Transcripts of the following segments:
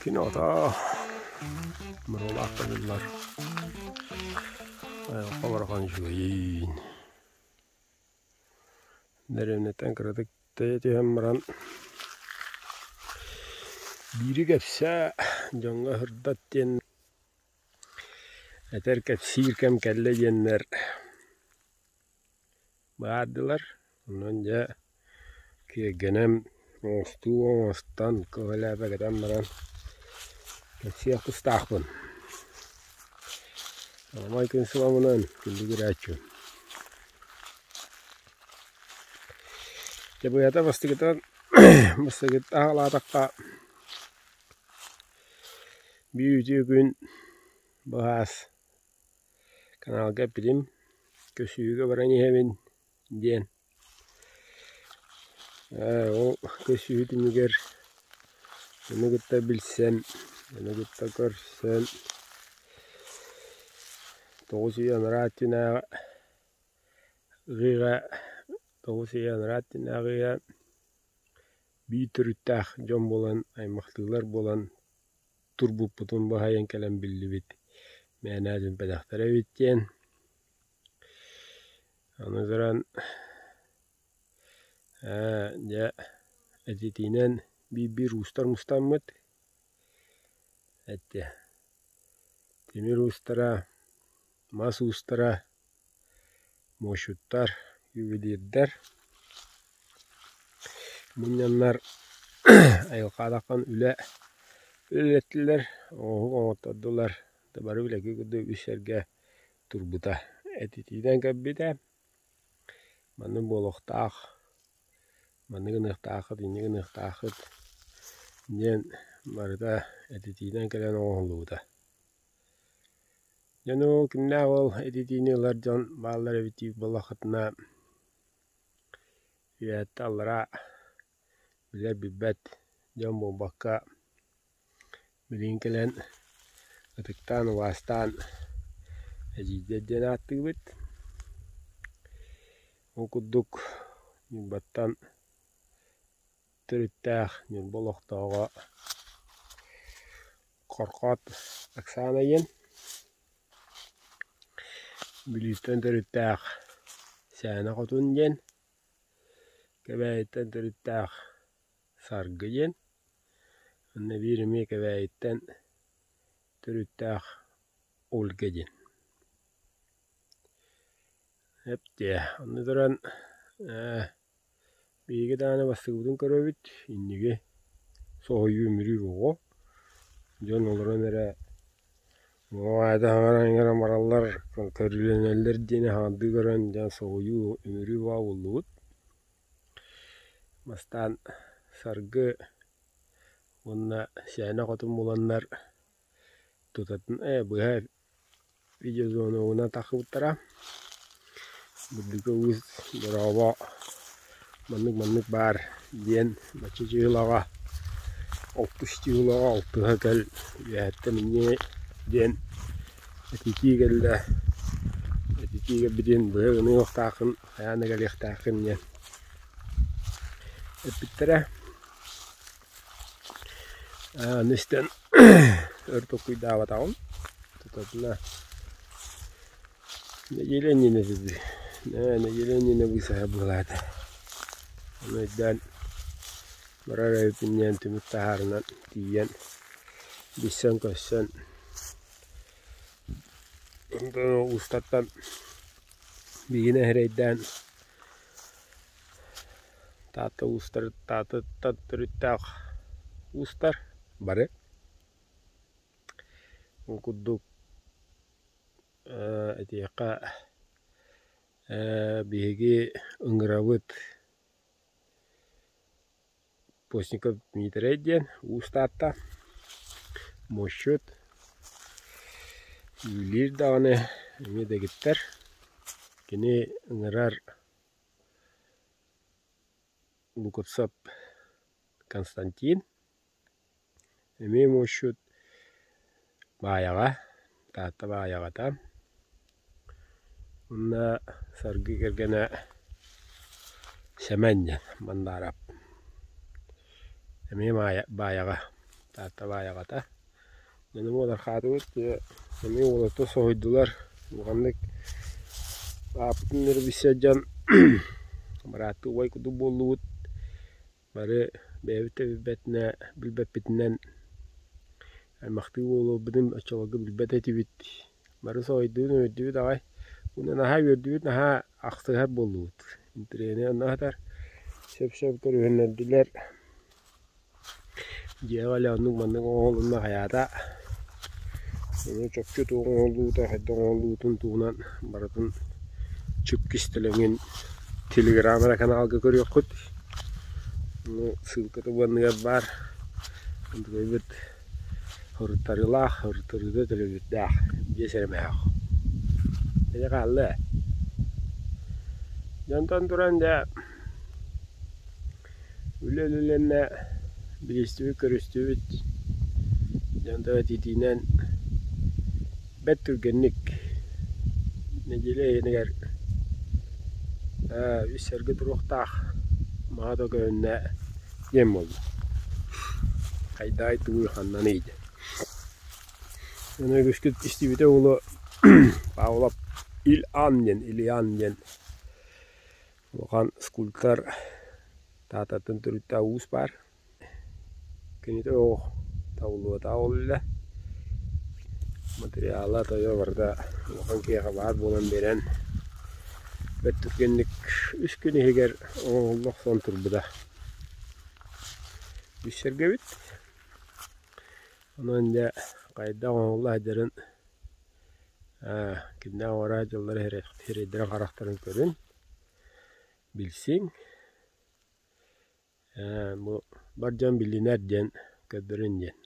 Кинота Мырылаахха буллар айылҕа барахан үчүгэйиин. Дэриэбинэттэн кыратык тэйэ түһэн баран биири кэпсээ, дьоҥҥо сырдат диэн этэр кэпсиир кэм кэллэ диэннэр баардылар. Онон дьэ киэргэнэн оҥостуу оҥостон, кыһыл кэтэн баран кэпсиэх тустаахпын. Аламай күн сыламынан күндү көрөөччүм. Дьэ быһата бастакытынан бастакыттан аҕалаатахха биир үтүө күн быһаас каналга эппитим көсүүгэ баран иһэбин диэн. Ол көсүү түмүгэр ону кытта билсэн, ону кытта көрсөн 9 үйэ анараа өттүнээҕи ыһыыга 9 үйэ анараа өттүнээҕи биир төрүттээх дьон буолан, аймахтыылар буолан турбуппутун баһыйан кэлэн биллибит, мээнэ түмпэтэхтэрэ эбит диэн. Аны туран дьэ этитиинэн биир-биир уустар мустаммыт эттэ тимир уустара, мас уустара, муосчуттар, ювелирдэр мунньаннар айылҕа үлэ үлэлэттилэр, оҥоһук оҥоттордулар, бары үлэги курдук үс сэргэ турбута. Этитиинэн кэлбитэ, маннык буолуохтаах, маннык гыныахтааххыт, инньэ гыныахтааххыт диэн барыта этитиинэн кэлэн оҥоһуллубута. Дьэ ну кимнээх ол этитиини ылар дьон бааллар эбит диир буоллаххытына, үөһэттэ аллараа билэр-билбэт дьон буолбакка Билигин кэлэн ытыктаан, убаастаан эдьиийдэр диэн ааттыыбыт. Ол курдук Ньурбаттан төрүттээх Ньурба олохтооҕо Хорхоот Оксана диэн, Бүлүүттэн төрүттээх Сээнэ Хотун диэн, Кэбээйиттэн төрүттээх Саргы диэн, онно биир эмиэ Кэбээйиттэн төрүттээх Ольга диэн. Эп диэ, онно туран биһиги даҕаны бастакыбытын көрөбүт, инники соһуйуу-өмүрүү оҕо, дьон олорон эрэ аата саҥаран бараллар, көрүүлэнэллэр диэни саҥардыы көрөн дьон соһуйуу-өмүрүү бөҕө буоллубут. Бастаан Саргы уонна Сээнэ хотун буланнар тутатын быһа видеозвоногунан тахсыбыттара. Бурдука уус дорообо маннык-маннык баар диэн бачча дьыалаҕа алтыс дьыалаҕа алтыһа кэл үөһэттэн инньэ диэн этитии кэллэ. Этитии кэлбитин быһа гыныахтааххын хайаан да кэлиэхтээххин диэн эппиттэрэ. Аны истэн өр толкуйдаабатаҕым. Тутатына нэдиэлэ иннинэ сизди. Нэдиэлэ иннинэ быысаһа быһалаата. Ону өйдөөн барар эбиппин диэн түмүк таһаарынан тиийэн билсэн-көрсөн уустартан Биһигини эрэйдээн Таатта уустар Тааттаттан төрүттээх уустар бары. Ол курдук этиэххэ биһиги ыҥырабыт Постников Дмитрий диэн Уус Таатта муосчут, үлэлиир даҕаны эмиэ дэгиттэр. Кини ыҥырар Луковцев Константин эмиэ муосчут Баайаҕа, Таатта Баайаҕата. Уонна Саргы кэргэнэ Сэмэн диэн Мандаарап. Эмиэ Баайаҕа, Таатта Баайаҕата. Дьонум уодархаатыбыт, эмиэ уолаттар соһуйдулар, улаханнык ааппытын эрэ билсэ сылдьан бырааттыы убай курдук буоллубут. Бары бэйэбит да билбэтинэ, билбэппитинэн аймахтыы буолуорбутун оччолорго билбэт этибит. Бары соһуйдубут, үөрдүбүт аҕай. Уонна наһаа үөрдүбүт, наһаа ахсыһар буоллубут. Интэриэһинэй онно сытар. Сөп-сөп көрүһүннэрдилэр. Дьиэҕэ илэ оннук-маннык оҥоһулунна хайаата. Ону чопчу туох оҥоһуллубута, хайдах оҥоһуллубутун туһунан барытын чып кистэлэҥин телеграм эрэ каналга көрүөххүт. Ону ссылката бу анныгар баар. Онтукайбыт Хоруттарыылаах, хоруттарыыта төлөбүрдээх, биэс эрэ мөһөөх. Ити хаалла ээ. Дьонтон туран дьэ үлэ үлэлэннэ, билистибит, көрүстүбүт, дьонтон этитиинэн бэрт түргэнник нэдиэлэ иһинигэр үс сэргэ туруохтаах маһа да көһүннэ диэн буолла. Хайдаай тугуй ханнаный диэн. Ону үгүскүт истибитэ буолуо Павлов Ил-Ан диэн, Ильян диэн улахан скульптор Таататтан төрүттээх уус баар. Кинитэ оҕо табыллыбатаҕа ол үлэ. Материала тойо барыта улахан киһиэхэ баар буолан биэрэн бэрт түргэнник үс күн иһигэр оҥоһулла охсон турбута. Үс сэргэбит. Онон дьэ хайдах оҥоһулла сылдьарын кимнээх оҥоро сылдьаллара сирэйдэрин харахтарын көрүн, билсиҥ. Бу бар дьон билинэр диэн көрдөрүн диэн.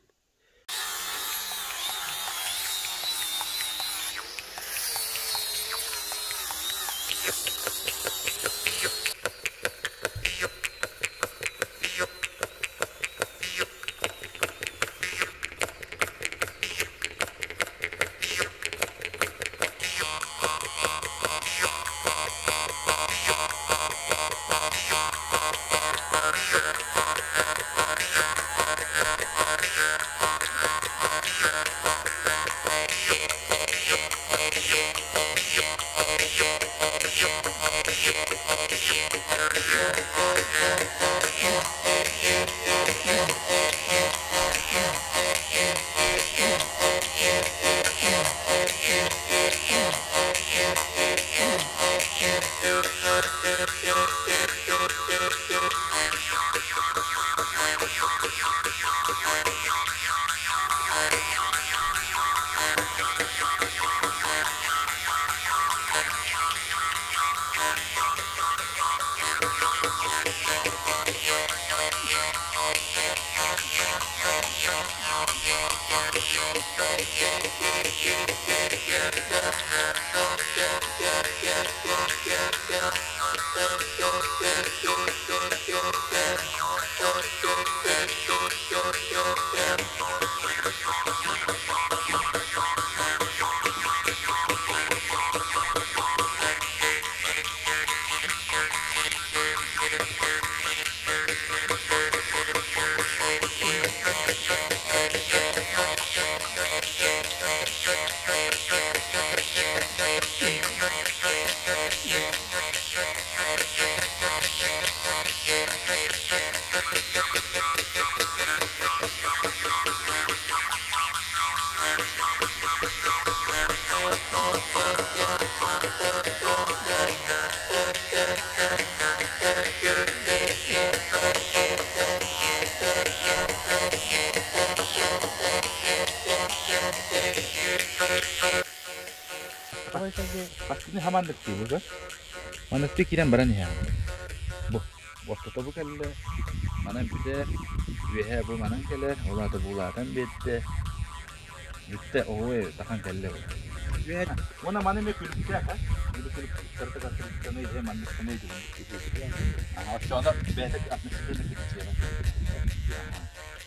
Бастыны хаманнык дии Манныктыы киирэн баран иһэҕин. Бу ортото бу кэллэ, манан бүтэр, үөһээ бу манан кэлэр, ол аата бу улаатан биэрдэ, бүттэ, оһуой тахан кэллэ бу. Уонна маны эмиэ күлүктээх, э? Били күлүк кырдык аттыгыттан иһэ манныктан өйдүгүн. Оччоҕуна бэйэтэ относительно кичиэҕэ.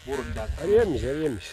Бурундаат. Эриэмис, эриэмис.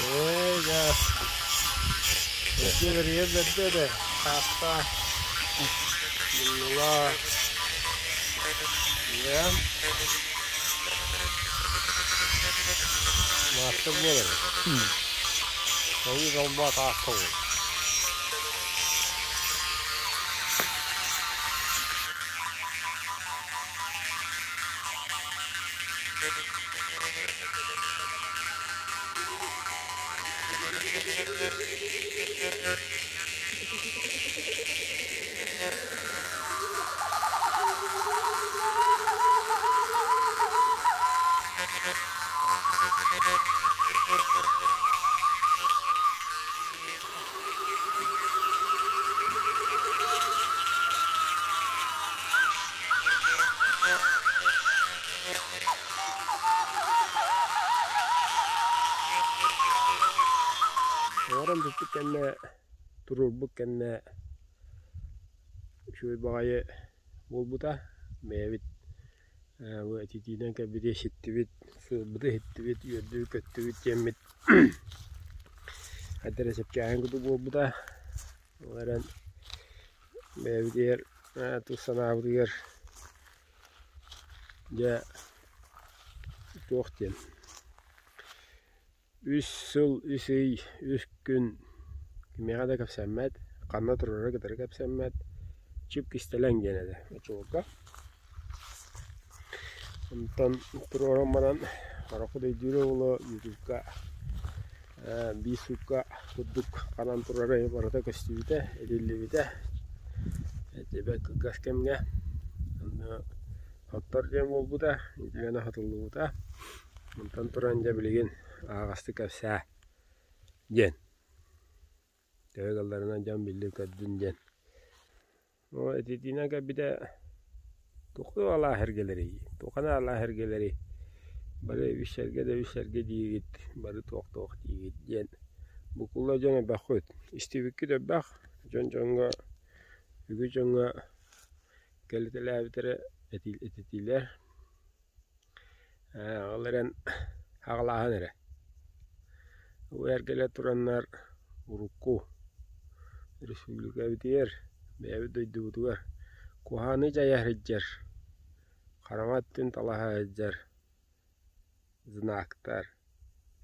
Ээ, дьэ, эргиэ бэрдэ этэ, таастаа, муннулаа, ийэм маастар буолар Тоҥ алба таахха буолар. Оҥорон бүппүт кэннэ, туруорбут кэннэ үчүгэй баҕайы буолбута. Бэйэбит бу этитиинэн кэлбити иһиттибит, сыалбыты иһиттибит, үөрдүбүт-көттүбүт диэммит хайда эрэ чэпчээһин курдук буолбута. Ол эрэн бэйэбитигэр тус санаабытыгар дьэ туох диэн Үс сыл, үс ый, үс күн кимиэхэ да кэпсэммэт, ханна турара кытары кэпсэммэт, чип кистэлэҥ диэн этэ оччолорго. Онтон туруоран баран харахпыт өйдүүрэ буолуо ютубка биир суукка курдук ханан турара барыта көстүбүтэ, этиллибитэ. Этибэ кылгас кэмҥэ. Онно оттор диэн буолбута, итигэнэ хатыллыбыта. Онтон туран дьэ билигин аһаҕастык кэпсээ диэн. Төһө ыалларынан дьон биллин-көрдүн диэн. Оо ититиинэн кэлбитэ туох алаа эргэлэрий, туохана алаа эргэлэрий, бары үс сэргэ да үс сэргэ диигит, бары туох-туох диигит диэн букулла дьон элбэххит. Истибиккит элбэх, дьон дьоҥҥо, үгүс дьоҥҥо кэлитэлээбитэрэ этитиилэр. Ол эрэн аҕалааһын эрэ. Бу эргэлэр тураннар урукку республикабытыгар, бэйэбит дойдубутугар куһаҕаны дьайа сылдьар, хараҥа өттүн талаһа сылдьар знактар,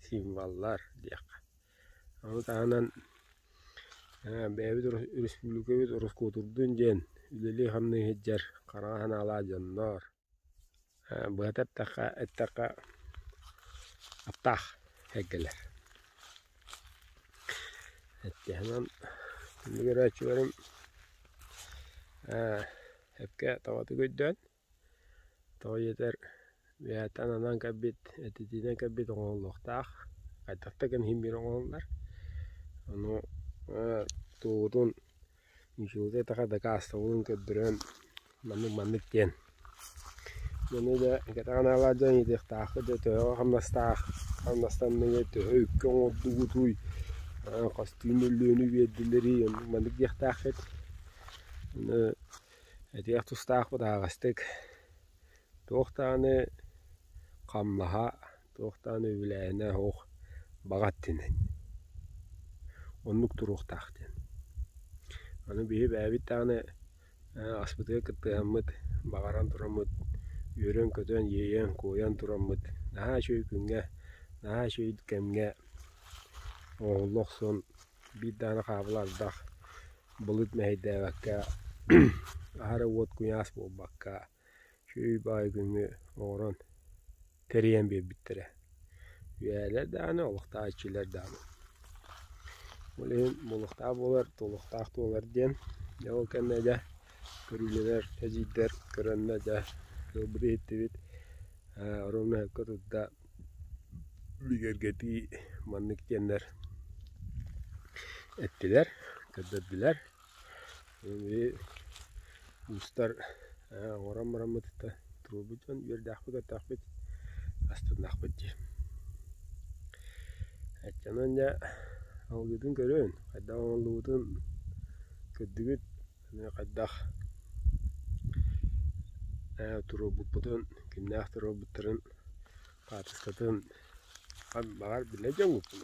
символлар диэххэ. Ону таһынан бэйэбит республикабыт ороскуотурдун диэн үлэлии-хамныы сылдьар хараҥа санаалаах дьоннор Быһата эттэххэ, аптаах эргэлэр. Эттэһинэн көрөөччүлэрим эпкэ табатык өйдөөн, тоҕо диэтэр бэйэттэн анаан кэлбит, этитиинэн кэлбит оҥоһуллуохтаах, хайдах да гын иһин биир оҥоһуллар. Ону туоҕутун Ньукулай эттэххэ дакаастабылын көрдөрөн маннык-маннык диэн. Маны да кэтэҕин аалаах дьон ыйытыахтааххыт дьэ төһөҕө хамнастаах хамнастанныгыт, төһө үпкэ оҥордугутуй, хастыы мөлүйүөнү биэрдилэрий оннук маннык диэхтээххит. Аны этиэх тустаахпыт аһаҕастык туох даҕаны хамнаһа, туох даҕаны үбүлээһинэ суох баҕа өттүнэн оннук туруохтаах диэн. Аны биһи бэйэбит даҕаны аспытыгар кыттыһаммыт, баҕаран тураммыт, үөрэн-көтөн, иэйэн-куойан тураммыт наһаа үчүгэй күҥҥэ, наһаа үчүгэй кэмҥэ оҥоһулла охсон биир даҕаны хаабыла ардах былыт мэһэйдээбэккэ, аһара уот куйаас буолбакка, үчүгэй баҕайы күҥҥэ оҥорон тэрийэн биэрбиттэрэ. Үөһээлэр даҕаны, олохтоох иччилэр даҕаны. Ол иһин буолуохтаах буолар, туолуохтаах туолар диэн. Дьэ ол кэннэ дьэ көрүүлэнэр эдьиийдэр көрөннө дьэ ыалбыты иһиттибит. Ровно өккө турда бигэргэтии маннык диэннэр эттилэр, көрдөрдүлэр. Уустар оҥорон бараммытыттан туруорбут дьон үөрдээхпит-өттөөхпүт, астыннахпыт дии. Оччонон дьэ алгыытын көрүн, хайдах оҥоһуллубутун көрдүгүт, эмиэ хайдах туруорбуппутун, кимнээх туруорбуттарын хаартыскатын баҕар билэ дьоҥҥуппун.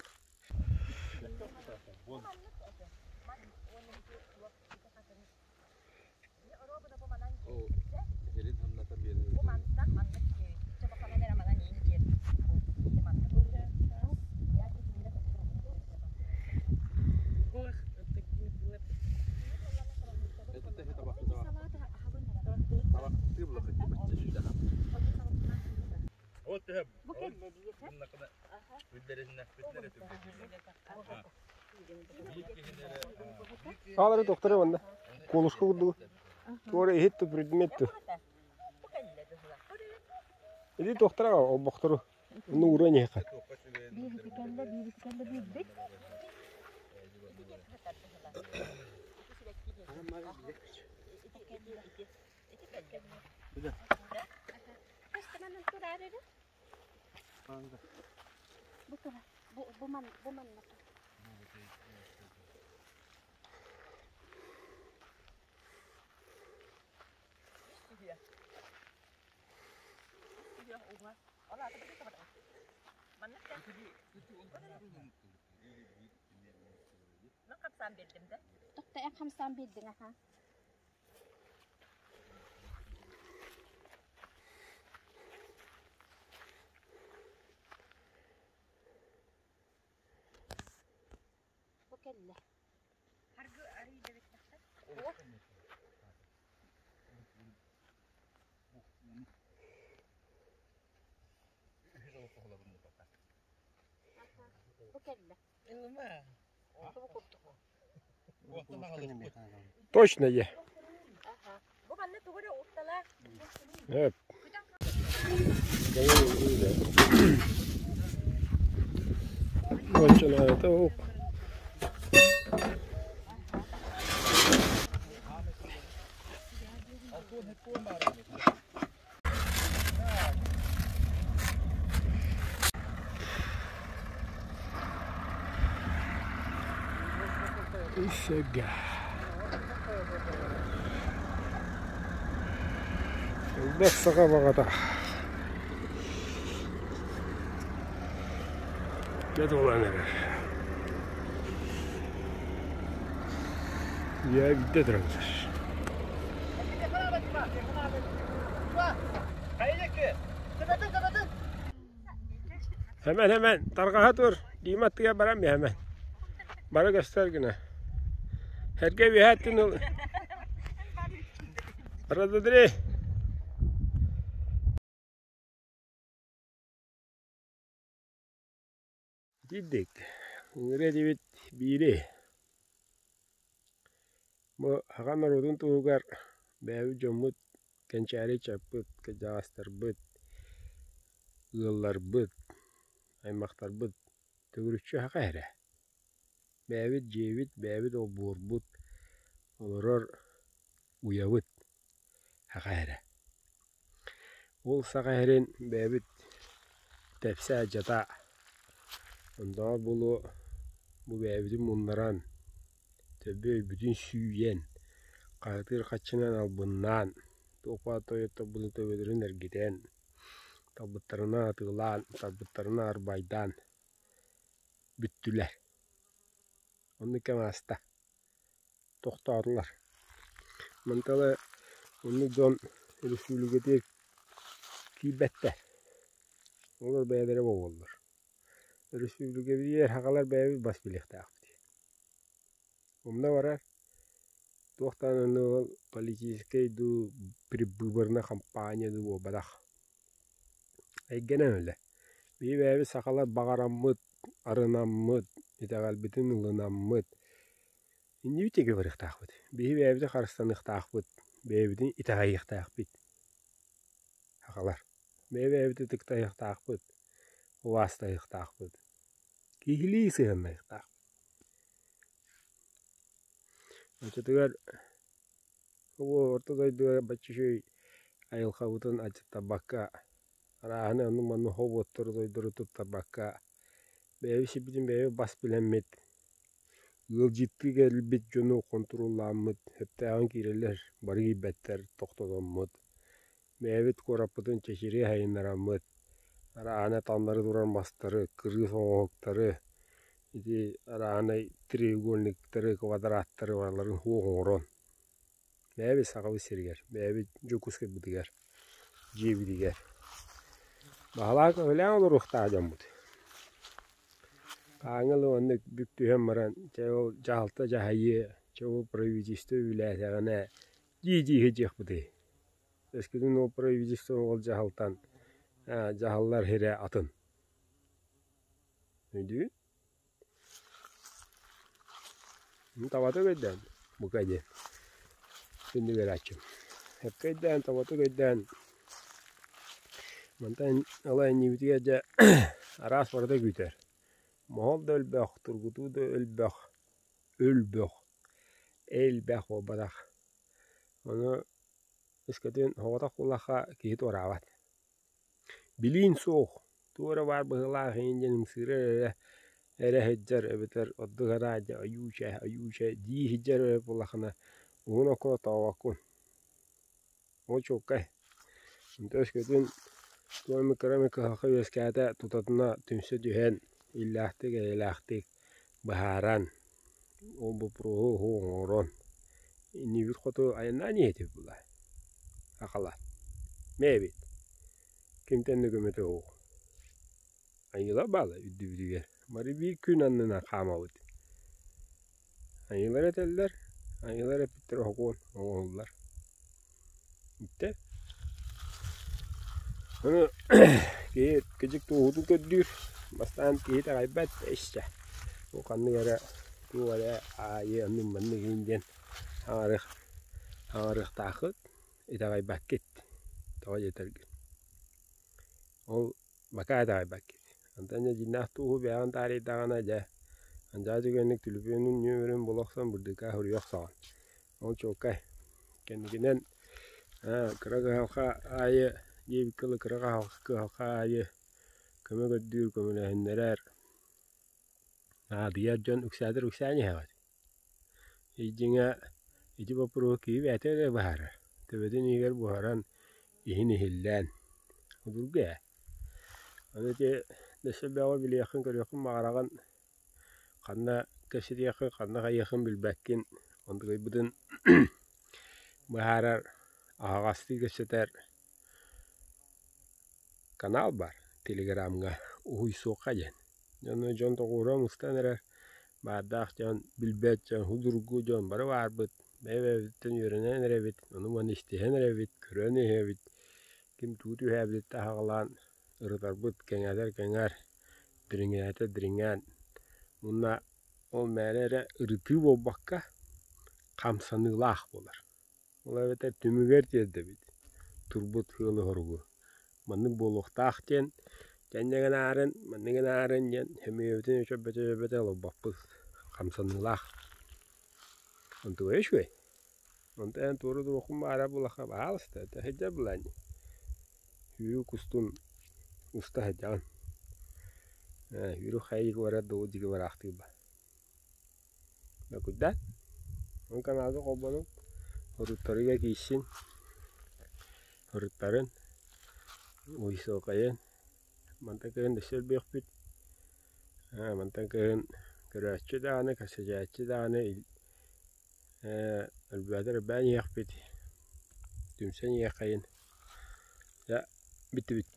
Саалары тохторо манна. Куолушка курдук. Туора иһит ту предмет ту. Иди тохтора олбохтору. Ну ура нехэ. Точно е. Evet. Оччолоото Үсэгэ. Элбэх саха баҕата. Дьэ туолан эрэр. Ийэ биирдэ тураллар. Hemen hemen тарҕаһа тур. Дима аттыгар баран hemen. Бары көстөр гына. Эргэ үөһээттин ыл. Рададри. Дидик. Ыҥырыа дибит биири. Бу аҕа норуотун туһугар бэйэбит дьоммут кэнчээри ыччаппыт, кырдьаҕастарбыт, ыалларбыт, аймахтарбыт төгүрүччү аһаҕа эрэ. Бэйэбит дьиэбит, бэйэбит олбуорбут, олорор уйабыт аҕа эрэ. Ол саха сирин бэйэбит тэпсэ алдьата, оннооҕор буолуо бу бэйэбитин муннаран, төбө өйбүтүн сүүйэн, хаһытыыр хаччынан албыннаан, туох баар тойотторбутун төбөлөрүн эргитэн, талбыттарынан атыылаан, талбыттарынан арбайдаан бүттүлэр. Оннук кэм ааста. Тохтоотулар. Мантала оннук дьон өрөспүүбүлүкэтигэр киирбэттэр. Олор бэйэлэрэ буолаллар. Өрөспүүбүлүкэбитигэр сахалар бэйэбит бас билиэхтээхпит. Умна барар туох даҕаны ол политическай дуу, предвыборная кампания дуу буолбатах. Эйгэнэн үлэ. Биһи бэйэбит сахалар баҕараммыт, арынаммыт, итэҕэлбитин ылынаммыт иннибит диэки барыахтаахпыт. Биһи бэйэбитин харыстаныахтаахпыт, бэйэбитин итэҕэйиэхтээхпит. Сахалар. Бэйэ-бэйэбитин ытыктаһыахтаахпыт, убаастаһыахтаахпыт, киһилии сыһыаннаһыахтаахпыт. Оччотугар бу орто дойдуга бачча үчүгэй айылҕабытын алдьаттарбакка, арааһынай оннук-маннык хобуоттору дойдулары туттарбакка, бэйэбит сирбитин бэйэбит бас билэммит, ыалдьыттыы кэлбит дьону хонтуруоллааммыт, сөптөөҕүн киирэллэр, бары киирбэттэр, тохтотоммут, бэйэбит куораппытын чэчирии сайыннараммыт, арааһынай таҥнары турар мастары, кырыыс оҥоһуктары, ити арааһынай треугольниктары, квадраттары барыларын суох оҥорон, бэйэбит Сахабыт сиригэр, бэйэбит Дьокуускайбытыгар, дьиэбитигэр баһылаан-көһүлээн олоруохтаах дьоммут. Хааҥҥа ыла оннук бүк түһэн баран, чэ ол дьаһалта дьаһайыа, чэ ол правительство үбүлээтэҕинэ дии-дии сылдьыахпытый. Өскөтүн ол правительство ол дьаһалтан дьаһаллар сирэ атын. Өйдүүгүн? Табатык өйдөөн, бука диэн күндү көрөөччүм. Сөпкө өйдөөн, табатык өйдөөн мантан ыла иннибитигэр дьэ араас барыта күүтэр. Моһол да өлбөх, тургутуу да өлбөх, өлбөх, элбэх буолбатах. Ону өскөтүн соҕотох буоллахха киһи туораабат. Билиин суох, туох эрэ баар быһыылаах иһин диэн ымсыыра эрэ эрэ сылдьар эбэтэр ордук араадьа ойуу-чэ ойуу-чэ дии сылдьар эрэ буоллаххына уһун окко тоҕобоккун. Ол чуолкай. Онтон өскөтүн туох эмит кыра эмит кыһалҕа үөскээтэ тутатына түмсэ түһэн иллээхтик-эйэлээхтик быһааран ол боппуруоһу оҥорон иннибит хоту айаннаан иһэтибит буоллаҕа сахалар бэйэбит кимтэн да көмөтө суох айыылар бааллар үрдүбүтүгэр бары биир күн аннынан хаамабыт айыылар этэллэр айыылар эппиттэрэ сокуон оҥоһуллар Иттэ Ону киһи кыдьык туоһутун көрдүүр, бастаан киһи итэҕэйбэт исчэ бу ханнык эрэ туох эрэ аайы оннук маннык иһин диэн аҥарыах аҥарыахтааххыт, итэҕэйбэккит тоҕо диэтэргин. Ол бакаа итэҕэйбэккит. Онтон дьэ дьиҥнээх туоһу бэйэҕин таарыйдаҕына дьэ андьаа түгэнник түлүпүөнүн нүөмэрин була охсон бырдыыка суруйа охсоҕун. Ол чуолкай. Кэнникинэн кыра кыһалҕа аайы диэбиккэ дылы кыра кыһалҕа аайы көмө көрдүүр, көмөлөһүннэрэр, наадыйар дьон үксээтэр үксээн иһэҕит. Дьиҥэ ити боппуруоһу киһи бэйэтэ эрэ быһаарар. Төбөтүн иһигэр буһаран, иһин иһиллээн. Обургу ээ. Аны ити өссө элбэҕи билиэххин, көрүөххүн баҕараҕын Ханна кэпсэтиэххин, ханна хайыаххын билбэккин, онтукайбытын быһаарар, аһаҕастыы кэпсэтэр канал баар телеграмҥа уһуйсуохха диэн. Дьону дьон тоҕуорура мустан эрэр, баардаах дьон, билбэт дьон, судургу дьон бары баарбыт, бэйэ-бэйэбититтэн үөрэнэн эрэбит, ону-маны истиһэн эрэбит, көрөн иһэбит, ким тугу түһээбититтэн аҕалаан ырытарбыт кэҥээтэр кэҥээр дириҥээтэ дириҥээн уонна ол мээлэ эрэ ырытыы буолбакка хамсаныылаах буолар. Ол эбэтэр түмүгэр тиэрдэбит турбут ыалы-соругу маннык буолуохтаах диэн кэннэ гынаарын маннык гынаарын диэн сөмүйэбитин өчөйбөтө-өчөйбөтө олорбоппут хамсаныылаах. Онтугай үчүгэй. Онтон эн туора туруоххун баара буоллахха баһаалыста этэ сылдьар былаан Сүүрүк устун уста сылдьаҕын. Сүүрүк хайа диэки барар да ол диэки бараахтыыр Докуйдаан ол каналга холбонуҥ, хоруттарыгар киирсин, хоруттарын, высокайын, мантан кыһын өссө элбиэхпит, мантан кыһын көрөөччү даҕаны, кэпсэтээччи даҕаны Элбээтэр элбээн иһиэхпит, түмсэн иһиэххэйин. Дьэ, бүттүбүт.